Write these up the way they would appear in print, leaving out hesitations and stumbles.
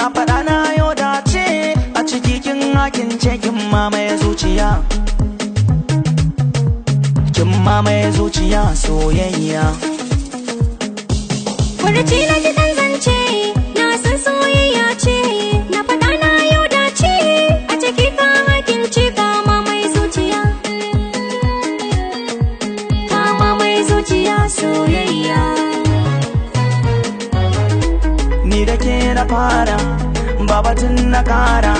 Na faɗa na yau dace a ciki kin hakin ce kin mamaye zuciya. Kin mamaye zuciya soyayya. Furuci na ji ɗan zance, na san soyayya ce. Na faɗa na yau dace a ciki ka hakin ce ka mamaye zuciya. Ka mamaye zuciya soyayya. Ni da ke na fara, babatun na kara,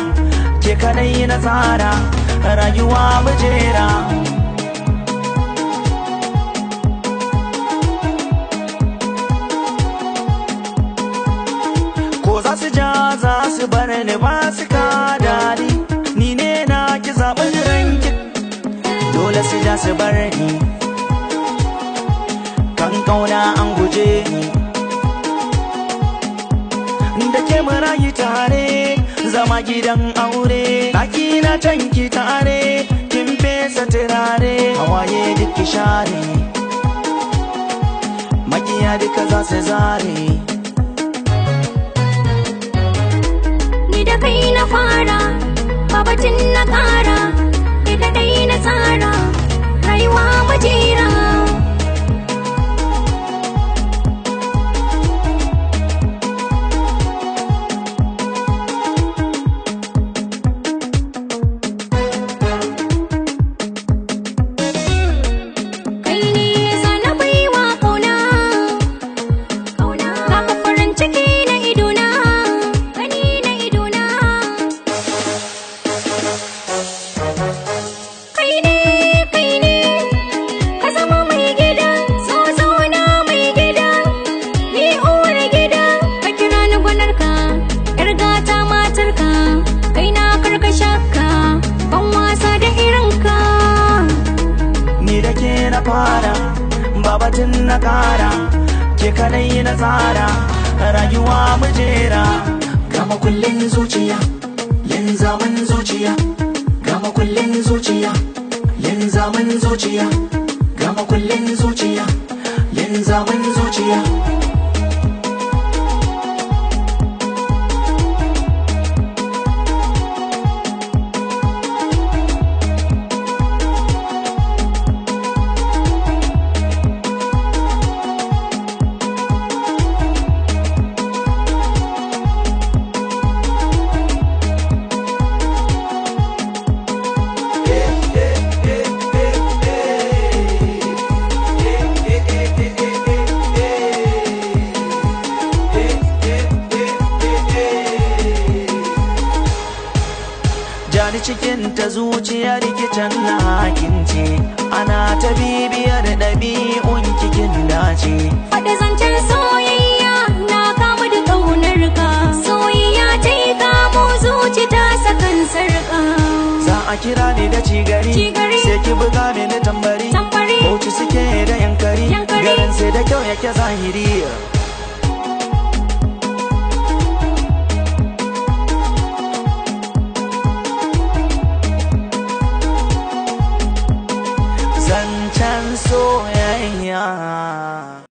ke kadai na tsara, rayuwa mujera. Ko za su ja za su bar ni ba su ka dadi, ni ne na ki zaɓin ranki, dole su ja su bar ni. Kan kauna an guje ni. Da ke murayi tare, zama gidan aure, ɗaki na tanki tare, kin fesa turare, hawaye duk ki share, makiya duka za su zare. Ni da kai na fara, babatin na kara, kai kadai na tsara, rayuwa majera. Kai ne zana baiwa kauna, kaka farin ciki na idona, gani na idona. Kai ne, ka zama mai gida, so zauna mai gida, ni uwar gida, ka kira ni gwanarka, yar gata matarka, kai na karka shakka, ban wasa da irinka. Ni da ke na fara, babatun na kara, ke kadai na tsara, rayuwa mujera. Gama kullin zuciya, linzamin zuciya, gama kullin zuciya, linzamin zuciya, gama kullin zuciya, linzamin zuciya. Jani cikin ta zuciya rikitan na hakince, ana ta bibiyar ɗabi'un kikin dace. Faɗi zancen soyayya na kamu da ƙaunar ka, soyayya ta yi kamo zuci ta sakan sarƙa. Za a kira ni da cigari, Cigari. sai ki buga mini tambari. Tambari. Bauchi suke da yankari, Yankari. garin sai da kyau yake zahiri.